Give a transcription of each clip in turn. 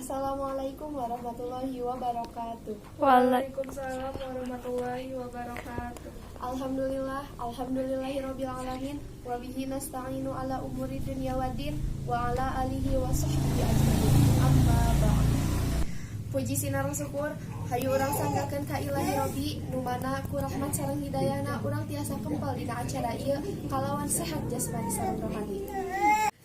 Assalamualaikum warahmatullahi wabarakatuh. Waalaikumsalam warahmatullahi wabarakatuh. Alhamdulillah, alhamdulillahirabbil alamin wa bihi nasta'inu ala umuri dunya waddin wa ala alihi wa sahbihi ajmain. Amma ba'd. Puji sinareng syukur hayu urang sanggakeun ka Ilahi Robbi, nu mana ku rahmat sareng hidayahna urang tiasa kempal dina acara ieu kalawan sehat jasmani sareng rohani.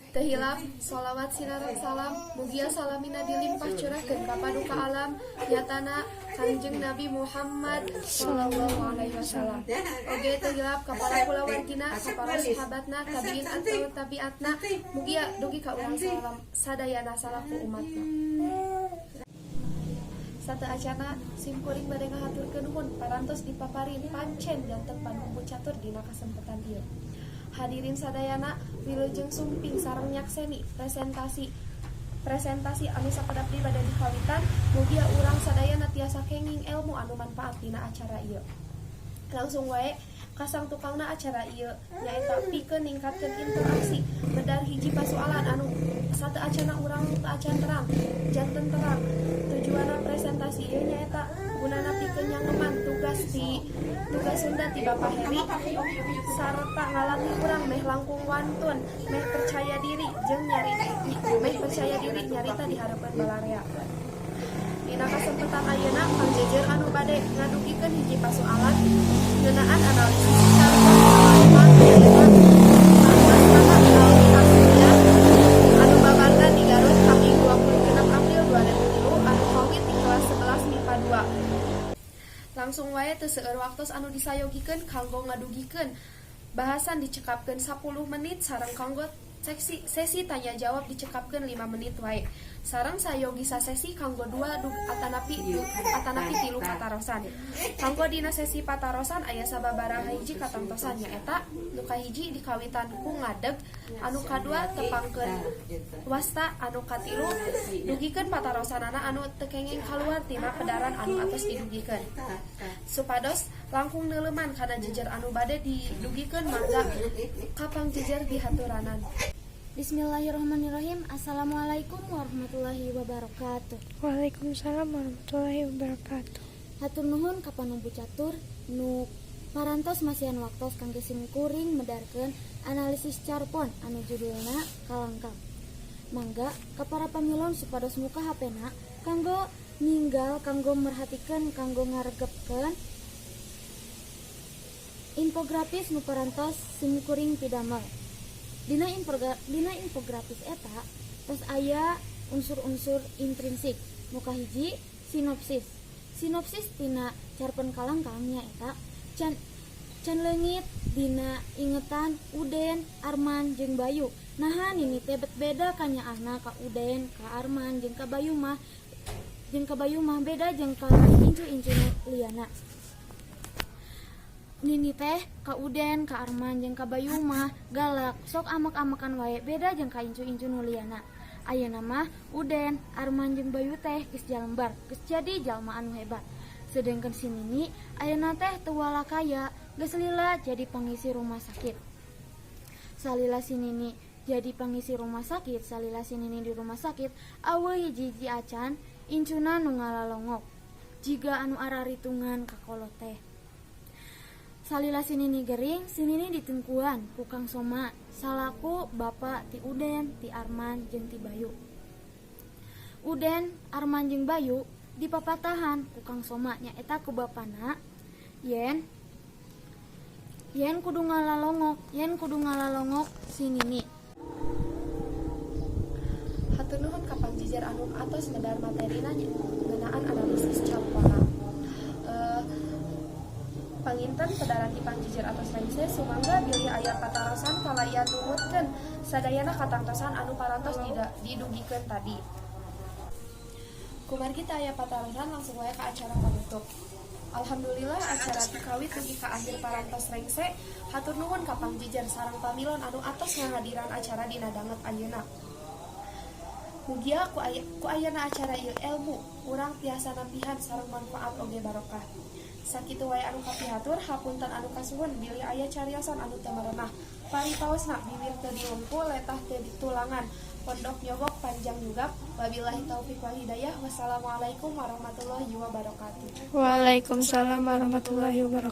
Teu hilap sholawat sinareng salam mugia salamina dilimpah curahkeun ka paduka alam, nyatana Kanjeng Nabi Muhammad sallallahu alaihi wasallam. Oge teu hilap ka para kulawargina, ka para sahabatna, tabiin atau tabiatna, mugia dugi ka urang salam sadayana salaku umatna. Sateuacanna, simkuring bade ngahaturkeun nuhun parantos dipaparin pancen janten panumpu catur dina kasempatan ieu. Hadirin sadayana, wilujeng sumping sareng nyakseni presentasi presentasi anu sakedap deui bade dikawitan. Mugia urang sadayana tiasa kenging ilmu anu manfaat dina acara ieu. Langsung wae ka sang tukangna acara ieu, nyaeta pikeun ningkatkeun interaksi, medar hiji pasualan anu sateuacanna urang teu acan terang janten terang. Tujuanna presentasi ieu nyaeta gunana pikeun nyangeman tugas di tugas Sunda ti Bapak Heri sarta ngalatih urang meh langkung wantun, meh percaya diri jeung nyari meh percaya diri nyarita di hareupeun balarea. Dina kasempatan ayeuna, Kang Jejer anu bade ngadugikeun hiji pasualan ngeunaan analisis carita kalangkang, nyaeta Naomi Aslia anu babarna di Garut kaping 26 April 2003 anu kawit di kelas 11 MIPA 2. Langsung wae, teu seueur waktos anu disayogikeun kanggo ngadugikeun bahasan dicekapkeun 10 menit, sareng kanggo seksi sesi tanya jawab dicekapkeun 5 menit wae, sareng sayogi sasesi kanggo dua atanapi tilu patarosan. Kanggo dina sesi patarosan aya sababaraha hiji katangtosan, nyaeta nu kahiji dikawitan ku ngadeg, anu kadua tepangkeun wasta, anu katilu dugikeun patarosanana anu teu kenging kaluar tina pedaran anu atos didugikeun. Supados langkung neuleuman kana jejer anu bade didugikeun, mangga ka Pang Jejer dihaturanan. Bismillahirrahmanirrahim. Assalamualaikum warahmatullahi wabarakatuh. Waalaikumsalam warahmatullahi wabarakatuh. Hatur nuhun ka panumpu catur nu parantos masihan waktos kangge simkuring medarkeun analisis carpon anu judulna Kalangkang. Mangga ka para pamilon supados muka HP-na kanggo ninggal, kanggo merhatikeun, kanggo ngaregepkeun infografis nu parantos simkuring pidamel. Dina infografis eta tos aya unsur-unsur intrinsik. Nu kahiji, sinopsis. Sinopsis tina carpen Kalangkang nyaeta can can leungit dina ingetan Uden, Arman jeung Bayu. Naha Nini teh bet beda kanyaahna ka Uden, ka Arman jeung ka Bayu mah beda jeung ka incu-incu liyana. Nini teh ka Uden, ka Arman jeung ka Bayu mah galak, sok amek-amekan wae, beda jeung ka incu-incu nu liyana. Ayeuna mah Uden, Arman jeung Bayu teh geus jalembar, geus jadi jalma anu hebat. Sedengkeun si Nini ayeuna teh teu walakaya, geus lila jadi pangisi rumah sakit. Salila si Nini jadi pangisi rumah sakit, salila si Nini di rumah sakit, aweuh hiji-hiji acan incuna nu ngalalongok jiga anu araritungan ka kolot teh. Salila si Nini gering, si Nini ditungkuan ku Kang Soma salaku bapa ti Uden, ti Arman jeung ti Bayu. Uden, Arman jeung Bayu dipapatahan ku Kang Soma, nyaeta ku bapana, yen yen kudu ngalalongok, yen kudu ngalalongok si Nini. Hatur nuhun ka Pang Jejer anu atos medar materina ngeunaan analisis carponna. Panginten pedaran ti Pang Jejer atos rengse. Sumangga bilih aya patarosan kalayan numutkeun sadayana katangtosan anu parantos didugikeun tadi. Kumargi teu aya patarosan, langsung wae ka acara panutup. Alhamdulillah, acara tikawit dugi ka akhir parantos rengse. Hatur nuhun ka Pang Jejer sareng pamilon anu atos ngahadiran acara dina danget ayeuna. Mugia ku ayana acara ieu ilmu urang tiasa nambihan sareng manfaat oge barokah. Sakitu wae anu kapihatur, hapunten anu kasuhun bilih aya cariosan anu teu merenah. Paripaosna bibir teu diwengku, letah teu ditulangan, pondok nyobok, panjang nyugap. Wabillahi taufik wal hidayah. Wassalamualaikum warahmatullahi wabarakatuh. Waalaikumsalam warahmatullahi wabarakatuh.